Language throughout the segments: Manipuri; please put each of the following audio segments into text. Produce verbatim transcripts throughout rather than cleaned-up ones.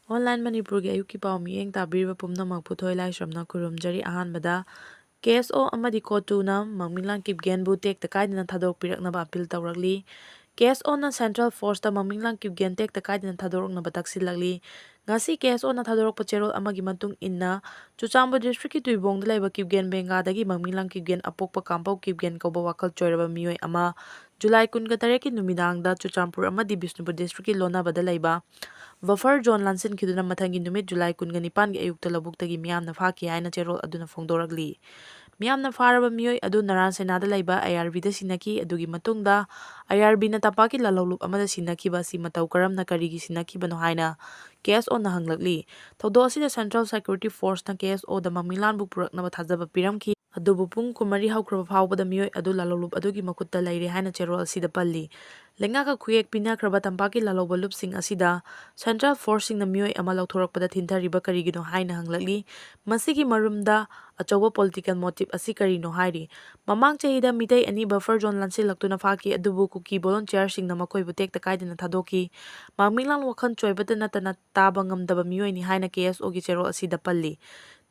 Online ꯃꯅꯤꯄꯨꯔꯒꯤ ꯑꯌꯨꯛꯀꯤ ꯄꯥꯎ ꯃꯤꯠꯌꯦꯡ ꯇꯥꯕꯤꯔꯤꯕ ꯄꯨꯝꯅꯃꯛꯄꯨ ꯊꯣꯏ ꯂꯥꯏꯁ꯭ꯔꯝꯅ ꯈꯨꯔꯨꯝꯖꯔꯤ꯫ ꯑꯍꯥꯟꯕꯗ, ꯀꯦ ꯑꯦꯁ ꯑꯣ ꯑꯃꯗꯤ ꯀꯣꯇꯨꯅ ꯃꯪꯃꯤꯂꯥꯡ ꯀꯤꯞꯒꯦꯟꯕꯨ ꯇꯦꯛꯇ ꯀꯥꯏꯗꯅ ꯊꯥꯗꯣꯛꯄꯤꯔꯛꯅꯕ ꯑꯄꯤꯜ ꯇꯧꯔꯛꯂꯤ꯫ ꯀꯦ ꯑꯦꯁ ꯑꯣꯅ ꯁꯦꯟꯇ꯭ꯔꯦꯜ ꯐꯣꯔꯁꯇ ꯃꯪꯃꯤꯂꯥꯡ ꯀꯤꯞꯒꯦꯟ ꯇꯦꯛꯇ ꯀꯥꯏꯗꯅ ꯊꯥꯗꯣꯔꯛꯅꯕ ꯇꯛꯁꯤꯜꯂꯛꯂꯤ꯫ ꯉꯁꯤ ꯀꯦ ꯑꯦꯁ ꯑꯣꯅ ꯊꯥꯗꯣꯔꯛꯄ ꯆꯦꯔꯣꯜ ꯑꯃꯒꯤ ꯃꯇꯨꯡ ꯏꯟꯅ, ꯆꯨꯔꯆꯥꯟꯄꯨꯔ ꯗꯤꯁꯇ꯭ꯔꯤꯛꯀꯤ ꯇꯨꯏꯕꯣꯡꯗ ꯂꯩꯕ ꯀꯤꯞꯒꯦꯟ ꯕꯦꯡꯒꯥꯗꯒꯤ ꯃꯪꯃꯤꯂꯥꯡ ꯀꯤꯞꯒꯦꯟ ꯑꯄꯣꯛꯄ ꯀꯥꯝꯄꯧ ꯀꯤꯞꯒꯦꯟ ꯀꯧꯕ ꯋꯥꯈꯜ ꯆꯣꯏꯔꯕ ꯃꯤꯑꯣꯏ ꯑꯃ ꯖꯨꯂꯥꯏ ꯀꯨꯟꯒ ꯇꯔꯦꯠꯀꯤ ꯅꯨꯃꯤꯗꯥꯡꯗ ꯆꯨꯔꯆꯥꯟꯄꯨꯔ ꯑꯃꯗꯤ ꯕꯤꯁꯅꯨꯄꯨꯔ ꯗꯤꯁꯇ꯭ꯔꯤꯛꯀꯤ ꯂꯣꯟꯅꯕꯗ ꯂꯩꯕ ꯕꯐꯔ ꯖꯣꯟ ꯂꯥꯟꯁꯤꯟꯈꯤꯗꯨꯅ ꯃꯊꯪꯒꯤ ꯅꯨꯃꯤꯠ ꯖꯨꯂꯥꯏ ꯀꯨꯟꯒ ꯅꯤꯄꯥꯟꯒꯤ ꯑꯌꯨꯛꯇ ꯂꯧꯕꯨꯛꯇꯒꯤ ꯃꯤꯌꯥꯝꯅ ꯐꯥꯈꯤ ꯍꯥꯏꯅ ꯆꯦꯔꯣꯜ ꯑꯗꯨꯅ ꯐꯣꯡꯗꯣꯔꯛꯂꯤ꯫ ꯃꯤꯌꯥꯝꯅ ꯐꯥꯔꯕ ꯃꯤꯑꯣꯏ ꯑꯗꯨ ꯅꯔꯥꯟ ꯁꯦꯅꯥꯗ ꯂꯩꯕ ꯑꯥꯏ ꯑꯥꯔ ꯕꯤꯗ ꯁꯤꯟꯅꯈꯤ꯫ ꯑꯗꯨꯒꯤ ꯃꯇꯨꯡꯗ ꯑꯥꯏ ꯑꯥꯔ ꯕꯤꯅ ꯇꯝꯄꯥꯛꯀꯤ ꯂꯥꯜꯍꯧꯂꯨꯞ ꯑꯃꯗ ꯁꯤꯟꯅꯈꯤꯕ ꯑꯁꯤ ꯃꯇꯧ ꯀꯔꯝꯅ ꯀꯔꯤꯒꯤ ꯁꯤꯟꯅꯈꯤꯕꯅꯣ ꯍꯥꯏꯅ ꯀꯦ ꯑꯦꯁ ꯑꯣꯅ ꯍꯪꯂꯛꯂꯤ꯫ ꯊꯧꯗꯣꯛ ꯑꯁꯤꯗ ꯁꯦꯟꯇ꯭ꯔꯦꯜ ꯁꯦꯀ꯭ꯌꯨꯔꯤꯇꯤ ꯐꯣꯔꯁꯅ ꯀꯦ ꯑꯦꯁ ꯑꯣꯗ ꯃꯪꯃꯤꯂꯥꯟꯕꯨ ꯄꯨꯔꯛꯅꯕ ꯊꯥꯖꯕ ꯄꯤꯔꯝꯈꯤ꯫ ꯑꯗꯨꯕꯨ ꯄꯨꯡ ꯀꯨꯟꯃꯔꯤ ꯍꯧꯈ꯭ꯔꯕ ꯐꯥꯎꯕꯗ ꯃꯤꯑꯣꯏ ꯑꯗꯨ ꯂꯥꯜꯍꯧꯂꯨꯞ ꯑꯗꯨꯒꯤ ꯃꯈꯨꯠꯇ ꯂꯩꯔꯦ ꯍꯥꯏꯅ ꯆꯦꯔꯣꯜ ꯑꯁꯤꯗ ꯄꯜꯂꯤ꯫ ꯂꯩꯉꯥꯛꯀ ꯈꯨꯌꯦꯛ ꯄꯤꯅꯈ꯭ꯔꯕ ꯇꯝꯄꯥꯛꯀꯤ ꯂꯥꯜꯍꯧꯕ ꯂꯨꯞꯁꯤꯡ ꯑꯁꯤꯗ ꯁꯦꯟꯇ꯭ꯔꯦꯜ ꯐꯣꯔꯁꯁꯤꯡꯅ ꯃꯤꯑꯣꯏ ꯑꯃ ꯂꯧꯊꯣꯔꯛꯄꯗ ꯊꯤꯟꯊꯔꯤꯕ ꯀꯔꯤꯒꯤꯅꯣ ꯍꯥꯏꯅ ꯍꯪꯂꯛꯂꯤ꯫ ꯃꯁꯤꯒꯤ ꯃꯔꯨꯝꯗ ꯑꯆꯧꯕ ꯄꯣꯂꯤꯇꯤꯀꯦꯜ ꯃꯣꯇꯤꯞ ꯑꯁꯤ ꯀꯔꯤꯅꯣ ꯍꯥꯏꯔꯤ꯫ ꯃꯃꯥꯡ ꯆꯍꯤꯗ ꯃꯤꯇꯩ ꯑꯅꯤ ꯕꯐꯔ ꯖꯣꯟ ꯂꯥꯟꯁꯤꯜꯂꯛꯇꯨꯅ ꯐꯥꯈꯤ, ꯑꯗꯨꯕꯨ ꯀꯨꯀꯤ ꯚꯣꯂꯨꯟꯇꯤꯌꯔꯁꯤꯡꯅ ꯃꯈꯣꯏꯕꯨ ꯇꯦꯛꯇ ꯀꯥꯏꯗꯅ ꯊꯥꯗꯣꯛꯈꯤ꯫ ꯃꯥꯡꯃꯤꯂꯥꯡ ꯋꯥꯈꯜ ꯆꯣꯏꯕꯇ ꯅꯠꯇꯅ ꯇꯥꯕ ꯉꯝꯗꯕ ꯃꯤꯑꯣꯏꯅꯤ ꯍꯥꯏꯅ ꯀꯦ ꯑꯦꯁ ꯑꯣꯒꯤ ꯆꯦꯔꯣꯜ ꯑꯁꯤꯗ ꯄꯜꯂꯤ꯫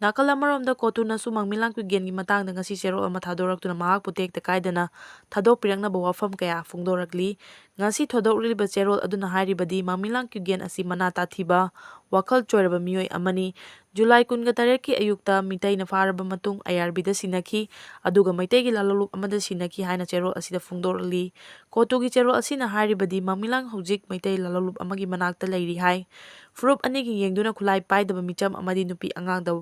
ꯅꯥꯀꯜ ꯑꯃꯔꯣꯝꯗ ꯀꯣꯇꯨꯅꯁꯨ ꯃꯥꯡꯃꯤꯂꯥꯡ ꯀꯤꯞꯒꯦꯟꯒꯤ ꯃꯇꯥꯡꯗ ꯉꯁꯤ ꯆꯦꯔꯣꯜ ꯑꯃ ꯊꯥꯗꯣꯔꯛꯇꯨꯅ ꯃꯍꯥꯛꯄꯨ ꯇꯦꯛꯇ ꯀꯥꯏꯗꯅ ꯊꯥꯗꯣꯛꯄꯤꯔꯛꯅꯕ ꯋꯥꯐꯝ ꯀꯌꯥ ꯐꯣꯡꯗꯣꯔꯛꯂꯤ꯫ ꯉꯁꯤ ꯊꯣꯏꯗꯣꯛꯂꯤꯕ ꯆꯦꯔꯣꯜ ꯑꯗꯨꯅ ꯍꯥꯏꯔꯤꯕꯗꯤ ꯃꯥꯡꯃꯤꯂꯥꯡ ꯀꯤꯞꯒꯦꯟ ꯑꯁꯤ ꯃꯅꯥ ꯇꯥꯊꯤꯕ, ꯋꯥꯈꯜ ꯆꯣꯏꯔꯕ ꯃꯤꯑꯣꯏ ꯑꯃꯅꯤ꯫ ꯖꯨꯂꯥꯏ ꯀꯨꯟꯒ ꯇꯔꯦꯠꯀꯤ ꯑꯌꯨꯛꯇ ꯃꯤꯇꯩꯅ ꯐꯥꯔꯕ ꯃꯇꯨꯡ ꯑꯥꯏ ꯑꯥꯔ ꯕꯤꯗ ꯁꯤꯟꯅꯈꯤ, ꯑꯗꯨꯒ ꯃꯩꯇꯩꯒꯤ ꯂꯥꯜꯍꯧꯂꯨꯞ ꯑꯃꯗ ꯁꯤꯟꯅꯈꯤ ꯍꯥꯏꯅ ꯆꯦꯔꯣꯜ ꯑꯁꯤꯗ ꯐꯣꯡꯗꯣꯔꯛꯂꯤ꯫ ꯀꯣꯇꯨꯒꯤ ꯆꯦꯔꯣꯜ ꯑꯁꯤꯅ ꯍꯥꯏꯔꯤꯕꯗꯤ ꯃꯥꯡꯃꯤꯂꯥꯡ ꯍꯧꯖꯤꯛ ꯃꯩꯇꯩ ꯂꯥꯜꯍꯧꯂꯨꯞ ꯑꯃꯒꯤ ꯃꯅꯥꯛꯇ ꯂꯩꯔꯤ ꯍꯥꯏ꯫ ꯐꯨꯔꯨꯞ ꯑꯅꯤꯒꯤ ꯌꯦꯡꯗꯨꯅ ꯈꯨꯠꯂꯥꯏ ꯄꯥꯏꯗꯕ ꯃꯤꯆꯝ ꯑꯃꯗꯤ ꯅꯨꯄꯤ ꯑꯉꯥꯡꯗ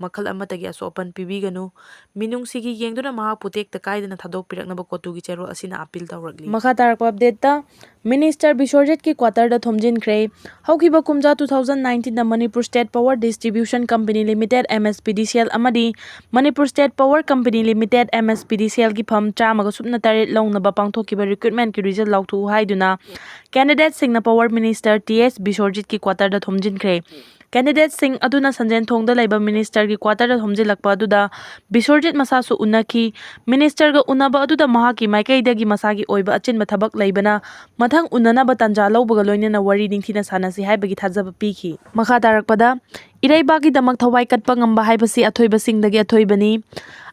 ꯃꯈꯜ ꯑꯃꯠꯇꯒꯤ ꯑꯁꯣꯛ ꯑꯄꯟ ꯄꯤꯕꯤꯒꯅꯨ꯫ ꯃꯤꯅꯨꯡꯁꯤꯒꯤ ꯌꯦꯡꯗꯨꯅ ꯃꯍꯥꯛꯄꯨ ꯇꯦꯛꯇ ꯀꯥꯏꯗꯅ ꯊꯥꯗꯣꯛꯄꯤꯔꯛꯅꯕ ꯀꯣꯇꯨꯒꯤ ꯆꯦꯔꯣꯜ ꯑꯁꯤꯅ ꯑꯄꯤꯜ ꯇꯧꯔꯛꯂꯤ꯫ ꯃꯈꯥ ꯇꯥꯔꯛꯄ ꯑꯞꯗꯦꯠꯇ, ꯃꯤꯅꯤꯁꯇꯔ ꯕꯤꯁ꯭ꯋꯔꯖꯤꯠꯀꯤ ꯀ꯭ꯋꯥꯇꯔꯗ ꯊꯣꯝꯖꯤꯟꯈ꯭ꯔꯦ꯫ ꯍꯧꯈꯤꯕ ꯀꯨꯝꯖꯥ two thousand nineteenꯗ Manipur state power distribution company limited, M S P D C L, ꯑꯃꯗꯤ Manipur state power company limited, M S P D C ꯑꯦꯜꯒꯤ ꯐꯝ ꯆꯥꯝꯃꯒ ꯁꯨꯞꯅ ꯇꯔꯦꯠ ꯂꯧꯅꯕ ꯄꯥꯡꯊꯣꯛꯈꯤꯕ ꯔꯤꯀ꯭ꯔꯨꯠꯃꯦꯟꯠꯀꯤ ꯔꯤꯖꯜ ꯂꯥꯎꯊꯣꯛꯎ ꯍꯥꯏꯗꯨꯅ ꯀꯦꯟꯗꯤꯗꯦꯠꯁꯤꯡꯅ ꯄꯥꯋꯔ ꯃꯤꯅꯤꯁꯇꯔ ꯇꯤ ꯑꯦꯁ ꯕꯤꯁ꯭ꯋꯔꯖꯤꯠꯀꯤ ꯀ꯭ꯋꯥꯇꯔꯗ ꯊꯣꯝꯖꯤꯟꯈ꯭ꯔꯦ꯫ Candidateꯁꯤꯡ ꯑꯗꯨꯅ ꯁꯟꯖꯦꯟ ꯊꯣꯡꯗ ꯂꯩꯕ ministerꯒꯤ quarterꯗ ꯊꯣꯝꯖꯤꯜꯂꯛꯄ ꯑꯗꯨꯗ ꯕꯤꯁ꯭ꯋꯔꯖꯤꯠ ꯃꯁꯥꯁꯨ ꯎꯅꯈꯤ꯫ Ministerꯒ ꯎꯅꯕ ꯑꯗꯨꯗ ꯃꯍꯥꯛꯀꯤ ꯃꯥꯏꯀꯩꯗꯒꯤ ꯃꯁꯥꯒꯤ ꯑꯣꯏꯕ ꯑꯆꯤꯟꯕ ꯊꯕꯛ ꯂꯩꯕꯅ ꯃꯊꯪ ꯎꯅꯅꯕ ꯇꯥꯟꯖꯥ ꯂꯧꯕꯒ ꯂꯣꯏꯅꯅ ꯋꯥꯔꯤ ꯅꯤꯡꯊꯤꯅ ꯁꯥꯟꯅꯁꯤ ꯍꯥꯏꯕꯒꯤ ꯊꯥꯖꯕ ꯄꯤꯈꯤ꯫ ꯃꯈꯥ ꯇꯥꯔꯛꯄꯗ, ꯏꯔꯩꯕꯥꯛꯀꯤꯗꯃꯛ ꯊꯋꯥꯏ ꯀꯠꯄ ꯉꯝꯕ ꯍꯥꯏꯕꯁꯤ ꯑꯊꯣꯏꯕꯁꯤꯡꯗꯒꯤ ꯑꯊꯣꯏꯕꯅꯤ꯫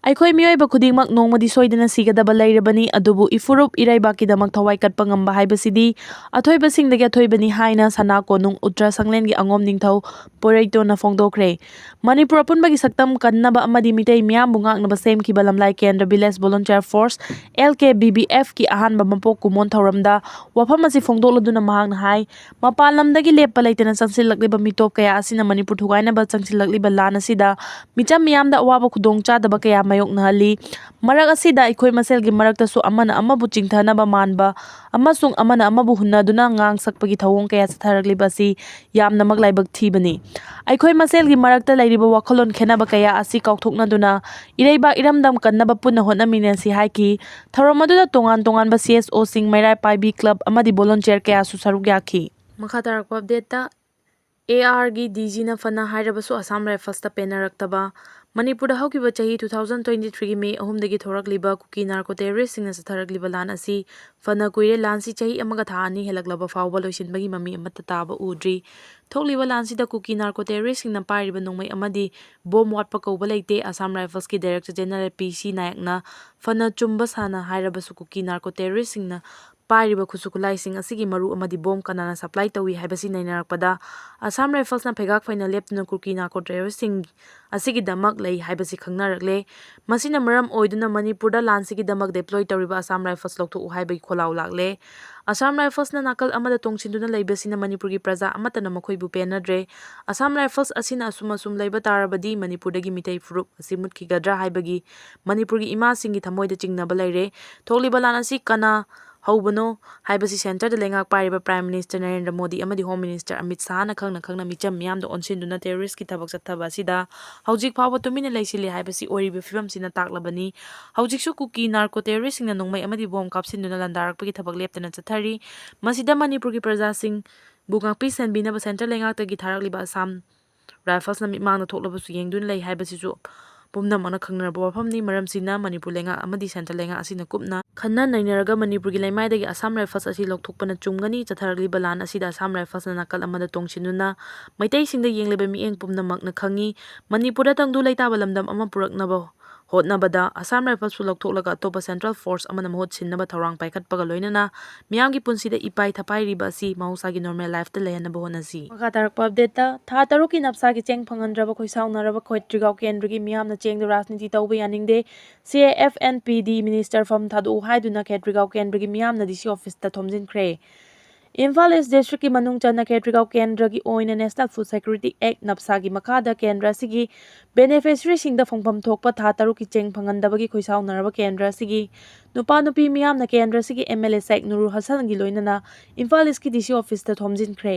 ꯑꯩꯈꯣꯏ ꯃꯤꯑꯣꯏꯕ ꯈꯨꯗꯤꯡꯃꯛ ꯅꯣꯡꯃꯗꯤ ꯁꯣꯏꯗꯅ ꯁꯤꯒꯗꯕ ꯂꯩꯔꯕꯅꯤ, ꯑꯗꯨꯕꯨ ꯏꯐꯨꯔꯨꯞ ꯏꯔꯩꯕꯥꯛꯀꯤꯗꯃꯛ ꯊꯋꯥꯏ ꯀꯠꯄ ꯉꯝꯕ ꯍꯥꯏꯕꯁꯤꯗꯤ ꯑꯊꯣꯏꯕꯁꯤꯡꯗꯒꯤ ꯑꯊꯣꯏꯕꯅꯤ ꯍꯥꯏꯅ ꯁꯅꯥ ꯀꯣꯅꯨꯡ ꯎꯠꯇ꯭ꯔ ꯁꯪꯂꯦꯟꯒꯤ ꯑꯉꯣꯝ ꯅꯤꯡꯊꯧ ꯄꯣꯏꯔꯩꯇꯣꯟꯅ ꯐꯣꯡꯗꯣꯛꯈ꯭ꯔꯦ꯫ ꯃꯅꯤꯄꯨꯔ ꯑꯄꯨꯟꯕꯒꯤ ꯁꯛꯇꯝ ꯀꯟꯅꯕ ꯑꯃꯗꯤ ꯃꯤꯇꯩ ꯃꯤꯌꯥꯝꯕꯨ ꯉꯥꯛꯅꯕ ꯁꯦꯝꯈꯤꯕ ꯂꯝꯂꯥꯏ ꯀꯦꯟꯗ꯭ꯔ Village Volunteer Force, L K V V Fꯀꯤ ꯑꯍꯥꯟꯕ ꯃꯄꯣꯛ ꯀꯨꯝꯑꯣꯟ ꯊꯧꯔꯝꯗ ꯋꯥꯐꯝ ꯑꯁꯤ ꯐꯣꯡꯗꯣꯛꯂꯗꯨꯅ ꯃꯍꯥꯛꯅ ꯍꯥꯏ, ꯃꯄꯥꯟ ꯂꯝꯗꯒꯤ ꯂꯦꯞꯄ ꯂꯩꯇꯅ ꯆꯪꯁꯤꯜꯂꯛꯂꯤꯕ ꯃꯤꯇꯣꯞ ꯀꯌꯥ ꯑꯁꯤꯅ ꯃꯅꯤꯄꯨꯔ ꯊꯨꯒꯥꯏꯅꯕ ꯆꯪꯁꯤꯜꯂꯛꯂꯤꯕ ꯂꯥꯟ ꯑꯁꯤꯗ ꯃꯤꯆꯝ ꯃꯤꯌꯥꯝꯗ ꯑꯋꯥꯕ ꯈꯨꯗꯣꯡꯆꯥꯗꯕ ꯀꯌꯥ ꯃꯥꯌꯣꯛꯅꯍꯜꯂꯤ꯫ ꯃꯔꯛ ꯑꯁꯤꯗ ꯑꯩꯈꯣꯏ ꯃꯁꯦꯜꯒꯤ ꯃꯔꯛꯇꯁꯨ ꯑꯃꯅ ꯑꯃꯕꯨ ꯆꯤꯡꯊꯅꯕ ꯃꯥꯟꯕ ꯑꯃꯁꯨꯡ ꯑꯃꯅ ꯑꯃꯕꯨ ꯍꯨꯟꯅꯗꯨꯅ ꯉꯥꯡ ꯁꯛꯄꯒꯤ ꯊꯧꯑꯣꯡ ꯀꯌꯥ ꯆꯠꯊꯔꯛꯂꯤꯕ ꯑꯁꯤ ꯌꯥꯝꯅꯃꯛ ꯂꯥꯏꯕꯛ ꯊꯤꯕꯅꯤ꯫ ꯑꯩꯈꯣꯏ ꯃꯁꯦꯜꯒꯤ ꯃꯔꯛꯇ ꯂꯩꯔꯤꯕ ꯋꯥꯈꯜꯂꯣꯟ ꯈꯦꯟꯅꯕ ꯀꯌꯥ ꯑꯁꯤ ꯀꯥꯎꯊꯣꯛꯅꯗꯨꯅ ꯏꯔꯩꯕꯥꯛ ꯏꯔꯝꯗꯝ ꯀꯟꯅꯕ ꯄꯨꯟꯅ ꯍꯣꯠꯅꯃꯤꯟꯅꯁꯤ ꯍꯥꯏꯈꯤ꯫ ꯊꯧꯔꯝ ꯑꯗꯨꯗ ꯇꯣꯉꯥꯟ ꯇꯣꯉꯥꯟꯕ C S Oꯁꯤꯡ, ꯃꯩꯔꯥ ꯄꯥꯏꯕꯤ club ꯑꯃꯗꯤ volunteer ꯀꯌꯥꯁꯨ ꯁꯔꯨꯛ ꯌꯥꯈꯤ꯫ ꯃꯈꯥ ꯇꯥꯔꯛꯄ updateꯇ, A Rꯒꯤ D Gꯅ ꯐꯅ ꯍꯥꯏꯔꯕꯁꯨ Assam Riflesꯇ ꯄꯦꯟꯅꯔꯛꯇꯕ꯫ ꯃꯅꯤꯄꯨꯔꯗ ꯍꯧꯈꯤꯕ ꯆꯍꯤ two thousand twenty threeꯒꯤ May ꯑꯍꯨꯝꯗꯒꯤ ꯊꯣꯔꯛꯂꯤꯕ ꯀꯨꯀꯤ narco terroristꯁꯤꯡꯅ ꯆꯠꯊꯔꯛꯂꯤꯕ ꯂꯥꯟ ꯑꯁꯤ ꯐꯅ ꯀꯨꯏꯔꯦ꯫ ꯂꯥꯟꯁꯤ ꯆꯍꯤ ꯑꯃꯒ ꯊꯥ ꯑꯅꯤ ꯍꯦꯜꯂꯛꯂꯕ ꯐꯥꯎꯕ ꯂꯣꯏꯁꯤꯟꯕꯒꯤ ꯃꯃꯤ ꯑꯃꯠꯇ ꯇꯥꯕ ꯎꯗ꯭ꯔꯤ꯫ ꯊꯣꯛꯂꯤꯕ ꯂꯥꯟꯁꯤꯗ ꯀꯨꯀꯤ narco terroristꯁꯤꯡꯅ ꯄꯥꯏꯔꯤꯕ ꯅꯣꯡꯃꯩ ꯑꯃꯗꯤ ꯕꯣꯝ ꯋꯥꯠꯄ ꯀꯧꯕ ꯂꯩꯇꯦ꯫ Assam Riflesꯀꯤ Director General P C ꯅꯥꯌꯛꯅ ꯐꯅ ꯆꯨꯝꯕ ꯁꯥꯅ ꯍꯥꯏꯔꯕꯁꯨ ꯀꯨꯀꯤ narco terroristꯁꯤꯡꯅ ꯄꯥꯏꯔꯤꯕ ꯈꯨꯠꯁꯨ ꯈꯨꯠꯂꯥꯏꯁꯤꯡ ꯑꯁꯤꯒꯤ ꯃꯔꯨ ꯑꯃꯗꯤ ꯕꯣꯝ ꯀꯅꯥꯅ supply ꯇꯧꯏ ꯍꯥꯏꯕꯁꯤ ꯅꯩꯅꯔꯛꯄꯗ Assam Riflesꯅ ꯐꯩꯒꯥꯛ ꯐꯩꯅ ꯂꯦꯞꯇꯨꯅ ꯀꯨꯀꯤ narco terroristꯁꯤꯡ ꯑꯁꯤꯒꯤꯗꯃꯛ ꯂꯩ ꯍꯥꯏꯕꯁꯤ ꯈꯪꯅꯔꯛꯂꯦ꯫ ꯃꯁꯤꯅ ꯃꯔꯝ ꯑꯣꯏꯗꯨꯅ ꯃꯅꯤꯄꯨꯔꯗ ꯂꯥꯟꯁꯤꯒꯤꯗꯃꯛ deploy ꯇꯧꯔꯤꯕ Assam Rifles ꯂꯧꯊꯣꯛꯎ ꯍꯥꯏꯕꯒꯤ ꯈꯣꯜꯂꯥꯎ ꯂꯥꯛꯂꯦ꯫ Assam Riflesꯅ ꯅꯥꯀꯜ ꯑꯃꯗ ꯇꯣꯡꯁꯤꯟꯗꯨꯅ ꯂꯩꯕꯁꯤꯅ ꯃꯅꯤꯄꯨꯔꯒꯤ ꯄ꯭ꯔꯖꯥ ꯑꯃꯠꯇꯅ ꯃꯈꯣꯏꯕꯨ ꯄꯦꯟꯅꯗ꯭ꯔꯦ꯫ Assam Rifles ꯑꯁꯤꯅ ꯑꯁꯨꯝ ꯑꯁꯨꯝ ꯂꯩꯕ ꯇꯥꯔꯕꯗꯤ ꯃꯅꯤꯄꯨꯔꯗꯒꯤ ꯃꯤꯇꯩ ꯐꯨꯔꯨꯞ ꯑꯁꯤ ꯃꯨꯠꯈꯤꯒꯗ꯭ꯔꯥ ꯍꯥꯏꯕꯒꯤ ꯃꯅꯤꯄꯨꯔꯒꯤ ꯏꯃꯥꯁꯤꯡꯒꯤ ꯊꯃꯣꯏꯗ ꯆꯤꯡꯅꯕ ꯂꯩꯔꯦ꯫ ꯊꯣꯛꯂꯤꯕ ꯂꯥꯟ ꯑꯁꯤ ꯀꯅꯥ ꯍꯧꯕꯅꯣ ꯍꯥꯏꯕꯁꯤ centreꯗ ꯂꯩꯉꯥꯛ ꯄꯥꯏꯔꯤꯕ Prime Minister ꯅꯔꯦꯟꯗ꯭ꯔ ꯃꯣꯗꯤ ꯑꯃꯗꯤ Home Minister ꯑꯃꯤꯠ ꯁꯥꯍꯅ ꯈꯪꯅ ꯈꯪꯅ ꯃꯤꯆꯝ ꯃꯤꯌꯥꯝꯗ ꯑꯣꯟꯁꯤꯟꯗꯨꯅ terroristꯀꯤ ꯊꯕꯛ ꯆꯠꯊꯕ ꯑꯁꯤꯗ ꯍꯧꯖꯤꯛ ꯐꯥꯎꯕ ꯇꯨꯃꯤꯟꯅ ꯂꯩꯁꯤꯜꯂꯤ ꯍꯥꯏꯕꯁꯤ ꯑꯣꯏꯔꯤꯕ ꯐꯤꯕꯝꯁꯤꯅ ꯇꯥꯛꯂꯕꯅꯤ꯫ ꯍꯧꯖꯤꯛꯁꯨ ꯀꯨꯀꯤ narco terroristꯁꯤꯡꯅ ꯅꯣꯡꯃꯩ ꯑꯃꯗꯤ ꯕꯣꯝ ꯀꯥꯞꯁꯤꯟꯗꯨꯅ ꯂꯥꯟꯗꯥꯔꯛꯄꯒꯤ ꯊꯕꯛ ꯂꯦꯞꯇꯅ ꯆꯠꯊꯔꯤ꯫ ꯃꯁꯤꯗ ꯃꯅꯤꯄꯨꯔꯒꯤ ꯄ꯭ꯔꯖꯥꯁꯤꯡ ꯕꯨ ꯉꯥꯛꯄꯤ ꯁꯦꯟꯕꯤꯅꯕ central ꯂꯩꯉꯥꯛꯇꯒꯤ ꯊꯥꯔꯛꯂꯤꯕ Assam Riflesꯅ ꯃꯤꯠꯃꯥꯡꯗ ꯊꯣꯛꯂꯕꯁꯨ ꯌꯦꯡꯗꯨꯅ ꯂꯩ ꯍꯥꯏꯕꯁꯤꯁꯨ ꯄꯨꯝꯅꯃꯛꯅ ꯈꯪꯅꯔꯕ ꯋꯥꯐꯝꯅꯤ꯫ ꯃꯔꯝꯁꯤꯅ ꯃꯅꯤꯄꯨꯔ ꯂꯩꯉꯥꯛ ꯑꯃꯗꯤ central ꯂꯩꯉꯥꯛ ꯑꯁꯤꯅ ꯀꯨꯞꯅ ꯈꯟꯅ ꯅꯩꯅꯔꯒ ꯃꯅꯤꯄꯨꯔꯒꯤ ꯂꯩꯃꯥꯏꯗꯒꯤ Assam Rifles ꯑꯁꯤ ꯂꯧꯊꯣꯛꯄꯅ ꯆꯨꯝꯒꯅꯤ꯫ ꯆꯠꯊꯔꯛꯂꯤꯕ ꯂꯥꯟ ꯑꯁꯤꯗ Assam Riflesꯅ ꯅꯥꯀꯜ ꯑꯃꯗ ꯇꯣꯡꯁꯤꯟꯗꯨꯅ ꯃꯩꯇꯩꯁꯤꯡꯗ ꯌꯦꯡꯂꯤꯕ ꯃꯤꯠꯌꯦꯡ ꯄꯨꯝꯅꯃꯛꯅ ꯈꯪꯏ꯫ ꯃꯅꯤꯄꯨꯔꯗ ꯇꯪꯗꯨ ꯂꯩꯇꯥꯕ ꯂꯝꯗꯝ ꯑꯃ ꯄꯨꯔꯛꯅꯕ ꯍꯣꯠꯅꯕꯗ Assam Riflesꯄꯨ ꯂꯧꯊꯣꯛꯂꯒ ꯑꯇꯣꯞꯄ central force ꯑꯃꯅ ꯃꯍꯨꯠ ꯁꯤꯟꯅꯕ ꯊꯧꯔꯥꯡ ꯄꯥꯏꯈꯠꯄꯒ ꯂꯣꯏꯅꯅ ꯃꯤꯌꯥꯝꯒꯤ ꯄꯨꯟꯁꯤꯗ ꯏꯄꯥꯏ ꯊꯄꯥꯏꯔꯤꯕ ꯑꯁꯤ ꯃꯍꯧꯁꯥꯒꯤ normal lifeꯇ ꯂꯩꯍꯟꯅꯕ ꯍꯣꯠꯅꯁꯤ꯫ ꯃꯈꯥ ꯇꯥꯔꯛꯄ updateꯇ, ꯊꯥ ꯇꯔꯨꯛꯀꯤ ꯅꯞꯁꯥꯒꯤ ꯆꯦꯡ ꯐꯪꯍꯟꯗ꯭ꯔꯕ ꯈꯣꯏꯁꯥꯎꯅꯔꯕ ꯈꯦꯇ꯭ꯔꯤꯒꯥꯎ ꯀꯦꯟꯗ꯭ꯔꯒꯤ ꯃꯤꯌꯥꯝꯅ ꯆꯦꯡꯗ ꯔꯥꯖꯅꯤꯇꯤ ꯇꯧꯕ ꯌꯥꯅꯤꯡꯗꯦ, C A F N P D minister ꯐꯝ ꯊꯥꯗꯣꯛꯎ ꯍꯥꯏꯗꯨꯅ ꯈꯦꯇ꯭ꯔꯤꯒꯥꯎ ꯀꯦꯟꯗ꯭ꯔꯒꯤ ꯃꯤꯌꯥꯝꯅ D C officeꯇ ꯊꯣꯝꯖꯤꯟꯈ꯭ꯔꯦ꯫ ꯏꯝꯐꯥꯜ East districtꯀꯤ ꯃꯅꯨꯡ ꯆꯟꯅ ꯈꯦꯇ꯭ꯔꯤꯒꯥꯎ ꯀꯦꯟꯗ꯭ꯔꯒꯤ ꯑꯣꯏꯅ National Food Security Act ꯅꯞꯁꯥꯒꯤ ꯃꯈꯥꯗ ꯀꯦꯟꯗ꯭ꯔ ꯑꯁꯤꯒꯤ beneficiaryꯁꯤꯡꯗ ꯐꯪꯐꯝ ꯊꯣꯛꯄ ꯊꯥ ꯇꯔꯨꯛꯀꯤ ꯆꯦꯡ ꯐꯪꯍꯟꯗꯕꯒꯤ ꯈꯣꯏꯁꯥꯎꯅꯔꯕ ꯀꯦꯟꯗ꯭ꯔ ꯑꯁꯤꯒꯤ ꯅꯨꯄꯥ ꯅꯨꯄꯤ ꯃꯤꯌꯥꯝꯅ ꯀꯦꯟꯗ꯭ꯔ ꯑꯁꯤꯒꯤ M L A Sheikh Nurul Hassanꯒꯤ ꯂꯣꯏꯅꯅ ꯏꯝꯐꯥꯜ Eastꯀꯤ D C officeꯇ ꯊꯣꯝꯖꯤꯟꯈ꯭ꯔꯦ꯫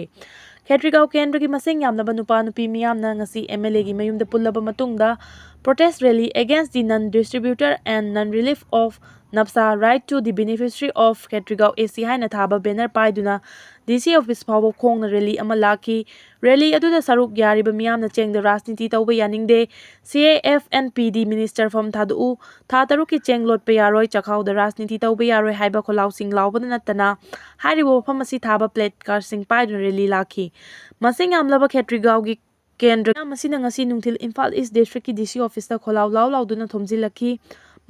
ꯈꯦꯇ꯭ꯔꯤꯒꯥꯎ ꯀꯦꯟꯗ꯭ꯔꯒꯤ ꯃꯁꯤꯡ ꯌꯥꯝꯂꯕ ꯅꯨꯄꯥ ꯅꯨꯄꯤ ꯃꯤꯌꯥꯝꯅ ꯉꯁꯤ M L Aꯒꯤ ꯃꯌꯨꯝꯗ ꯄꯨꯜꯂꯕ ꯃꯇꯨꯡꯗ protest rally against the non distributor and non relief of ꯅꯞꯁꯥ right to the beneficiary of Khetrigao A C ꯍꯥꯏꯅ ꯊꯥꯕ banner ꯄꯥꯏꯗꯨꯅ D C office ꯐꯥꯎꯕ ꯈꯣꯡꯅ rally ꯑꯃ ꯂꯥꯛꯈꯤ꯫ Rally ꯑꯗꯨꯗ ꯁꯔꯨꯛ ꯌꯥꯔꯤꯕ ꯃꯤꯌꯥꯝꯅ ꯆꯦꯡꯗ ꯔꯥꯖꯅꯤꯇꯤ ꯇꯧꯕ ꯌꯥꯅꯤꯡꯗꯦ, C A F N P D minister ꯐꯝ ꯊꯥꯗꯣꯛꯎ, ꯊꯥ ꯇꯔꯨꯛꯀꯤ ꯆꯦꯡ ꯂꯣꯠꯄ ꯌꯥꯔꯣꯏ, ꯆꯥꯛꯈꯥꯎꯗ ꯔꯥꯖꯅꯤꯇꯤ ꯇꯧꯕ ꯌꯥꯔꯣꯏ ꯍꯥꯏꯕ ꯈꯣꯜꯂꯥꯎꯁꯤꯡ ꯂꯥꯎꯕꯗ ꯅꯠꯇꯅ ꯍꯥꯏꯔꯤꯕ ꯋꯥꯐꯝ ꯑꯁꯤ ꯊꯥꯕ placardꯁꯤꯡ ꯄꯥꯏꯗꯨꯅ rally ꯂꯥꯛꯈꯤ꯫ ꯃꯁꯤꯡ ꯌꯥꯝꯂꯕ ꯈꯦꯇ꯭ꯔꯤꯒꯥꯎꯒꯤ ꯀꯦꯟꯗ꯭ꯔ ꯃꯁꯤꯅ ꯉꯁꯤ ꯅꯨꯡꯊꯤꯜ ꯏꯝꯐꯥꯜ East districtꯀꯤ D C officeꯇ ꯈꯣꯜꯂꯥꯎ ꯂꯥꯎ ꯂꯥꯎꯗꯨꯅ ꯊꯣꯝꯖꯤꯜꯂꯛꯈꯤ꯫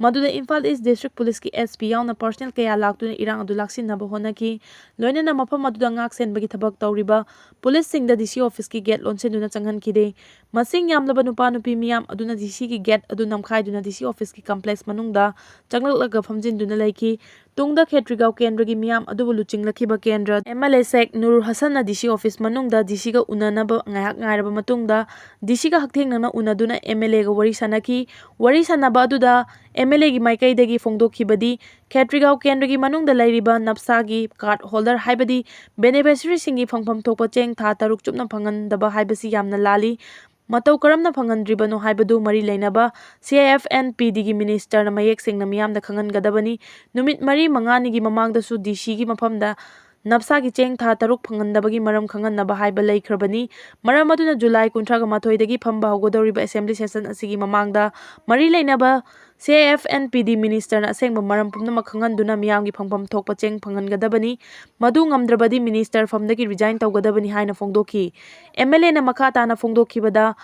ꯃꯗꯨꯗ Imphal East district policeꯀꯤ S P ꯌꯥꯎꯅ personnel ꯀꯌꯥ ꯂꯥꯛꯇꯨꯅ ꯏꯔꯥꯡ ꯑꯗꯨ ꯂꯥꯛꯁꯤꯟꯅꯕ ꯍꯣꯠꯅꯈꯤ꯫ ꯂꯣꯏꯅꯅ ꯃꯐꯝ ꯑꯗꯨꯗ ꯉꯥꯛ ꯁꯦꯟꯕꯒꯤ ꯊꯕꯛ ꯇꯧꯔꯤꯕ policeꯁꯤꯡꯗ D C officeꯀꯤ gate ꯂꯣꯟꯁꯤꯟꯗꯨꯅ ꯆꯪꯍꯟꯈꯤꯗꯦ꯫ ꯃꯁꯤꯡ ꯌꯥꯝꯂꯕ ꯅꯨꯄꯥ ꯅꯨꯄꯤ ꯃꯤꯌꯥꯝ ꯑꯗꯨꯅ D Cꯒꯤ gate ꯑꯗꯨ ꯅꯝꯈꯥꯏꯗꯨꯅ D C officeꯀꯤ complex ꯃꯅꯨꯡꯗ ꯆꯪꯂꯛꯂꯒ ꯐꯝꯖꯤꯟꯗꯨꯅ ꯂꯩꯈꯤ꯫ ꯇꯨꯡꯗ ꯈꯦꯇ꯭ꯔꯤꯒꯥꯎ ꯀꯦꯟꯗ꯭ꯔꯒꯤ ꯃꯤꯌꯥꯝ ꯑꯗꯨꯕꯨ ꯂꯨꯆꯤꯡꯂꯛꯈꯤꯕ ꯀꯦꯟꯗ꯭ꯔ M L A Sheikh Nurul Hassanꯅ D C office ꯃꯅꯨꯡꯗ D Cꯒ ꯎꯅꯅꯕ ꯉꯥꯏꯍꯥꯛ ꯉꯥꯏꯔꯕ ꯃꯇꯨꯡꯗ D Cꯒ ꯍꯛꯊꯦꯡꯅꯅ ꯎꯅꯗꯨꯅ M L Aꯒ ꯋꯥꯔꯤ ꯁꯥꯟꯅꯈꯤ꯫ ꯋꯥꯔꯤ ꯁꯥꯟꯅꯕ ꯑꯗꯨꯗ M L Aꯒꯤ ꯃꯥꯏꯀꯩꯗꯒꯤ ꯐꯣꯡꯗꯣꯛꯈꯤꯕꯗꯤ, ꯈꯦꯇ꯭ꯔꯤꯒꯥꯎ ꯀꯦꯟꯗ꯭ꯔꯒꯤ ꯃꯅꯨꯡꯗ ꯂꯩꯔꯤꯕ ꯅꯞꯁꯥꯒꯤ card holder ꯍꯥꯏꯕꯗꯤ beneficiaryꯁꯤꯡꯒꯤ ꯐꯪꯐꯝ ꯊꯣꯛꯄ ꯆꯦꯡ ꯊꯥ ꯇꯔꯨꯛ ꯆꯨꯞꯅ ꯐꯪꯍꯟꯗꯕ ꯍꯥꯏꯕꯁꯤ ꯌꯥꯝꯅ ꯂꯥꯜꯂꯤ꯫ ꯃꯇꯧ ꯀꯔꯝꯅ ꯐꯪꯍꯟꯗ꯭ꯔꯤꯕꯅꯣ ꯍꯥꯏꯕꯗꯨ ꯃꯔꯤ ꯂꯩꯅꯕ C A F N P Dꯒꯤ ministerꯅ ꯃꯌꯦꯛ ꯁꯦꯡꯅ ꯃꯤꯌꯥꯝꯗ ꯈꯪꯍꯟꯒꯗꯕꯅꯤ꯫ ꯅꯨꯃꯤꯠ ꯃꯔꯤ ꯃꯉꯥꯅꯤꯒꯤ ꯃꯃꯥꯡꯗꯁꯨ D Cꯒꯤ ꯃꯐꯝꯗ ꯅꯞꯁꯥꯒꯤ ꯆꯦꯡ ꯊꯥ ꯇꯔꯨꯛ ꯐꯪꯍꯟꯗꯕꯒꯤ ꯃꯔꯝ ꯈꯪꯍꯟꯅꯕ ꯍꯥꯏꯕ ꯂꯩꯈ꯭ꯔꯕꯅꯤ꯫ ꯃꯔꯝ ꯑꯗꯨꯅ ꯖꯨꯂꯥꯏ ꯀꯨꯟꯊ꯭ꯔꯥꯒ ꯃꯥꯊꯣꯏꯗꯒꯤ ꯐꯝꯕ ꯍꯧꯒꯗꯧꯔꯤꯕ assembly session ꯑꯁꯤꯒꯤ ꯃꯃꯥꯡꯗ ꯃꯔꯤ ꯂꯩꯅꯕ C F N P D ministerꯅ ꯑꯁꯦꯡꯕ ꯃꯔꯝ ꯄꯨꯝꯅꯃꯛ ꯈꯪꯍꯟꯗꯨꯅ ꯃꯤꯌꯥꯝꯒꯤ ꯐꯪꯐꯝ ꯊꯣꯛꯄ ꯆꯦꯡ ꯐꯪꯍꯟꯒꯗꯕꯅꯤ꯫ ꯃꯗꯨ ꯉꯝꯗ꯭ꯔꯕꯗꯤ minister ꯐꯝꯗꯒꯤ resign ꯇꯧꯒꯗꯕꯅꯤ ꯍꯥꯏꯅ ꯐꯣꯡꯗꯣꯛꯈꯤ꯫ MLAꯅ ꯃꯈꯥ ꯇꯥꯅ ꯐꯣꯡꯗꯣꯛꯈꯤꯕꯗ,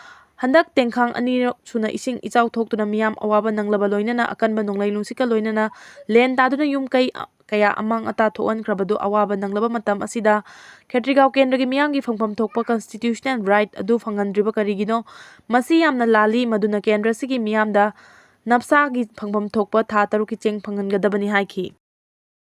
ꯍꯟꯗꯛ ꯇꯦꯡꯈꯥꯡ ꯑꯅꯤꯔꯛ ꯁꯨꯅ ꯏꯁꯤꯡ ꯏꯆꯥꯎ ꯊꯣꯛꯇꯨꯅ ꯃꯤꯌꯥꯝ ꯑꯋꯥꯕ ꯅꯪꯂꯕ, ꯂꯣꯏꯅꯅ ꯑꯀꯟꯕ ꯅꯣꯡꯂꯩ ꯅꯨꯡꯁꯤꯠꯀ ꯂꯣꯏꯅꯅ ꯂꯦꯟ ꯇꯥꯗꯨꯅ ꯌꯨꯝ ꯀꯩ ꯀꯌꯥ ꯑꯃꯥꯡ ꯑꯇꯥ ꯊꯣꯛꯍꯟꯈ꯭ꯔꯕꯗꯨ ꯑꯋꯥꯕ ꯅꯪꯂꯕ ꯃꯇꯝ ꯑꯁꯤꯗ ꯈꯦꯇ꯭ꯔꯤꯒꯥꯎ ꯀꯦꯟꯗ꯭ꯔꯒꯤ ꯃꯤꯌꯥꯝꯒꯤ ꯐꯪꯐꯝ ꯊꯣꯛꯄ constitutional right ꯑꯗꯨ ꯐꯪꯍꯟꯗ꯭ꯔꯤꯕ ꯀꯔꯤꯒꯤꯅꯣ? ꯃꯁꯤ ꯌꯥꯝꯅ ꯂꯥꯜꯂꯤ꯫ ꯃꯗꯨꯅ ꯀꯦꯟꯗ꯭ꯔ ꯑꯁꯤꯒꯤ ꯃꯤꯌꯥꯝꯗ ꯅꯞꯁꯥꯒꯤ ꯐꯪꯐꯝ ꯊꯣꯛꯄ ꯊꯥ ꯇꯔꯨꯛꯀꯤ ꯆꯦꯡ ꯐꯪꯍꯟꯒꯗꯕꯅꯤ ꯍꯥꯏꯈꯤ꯫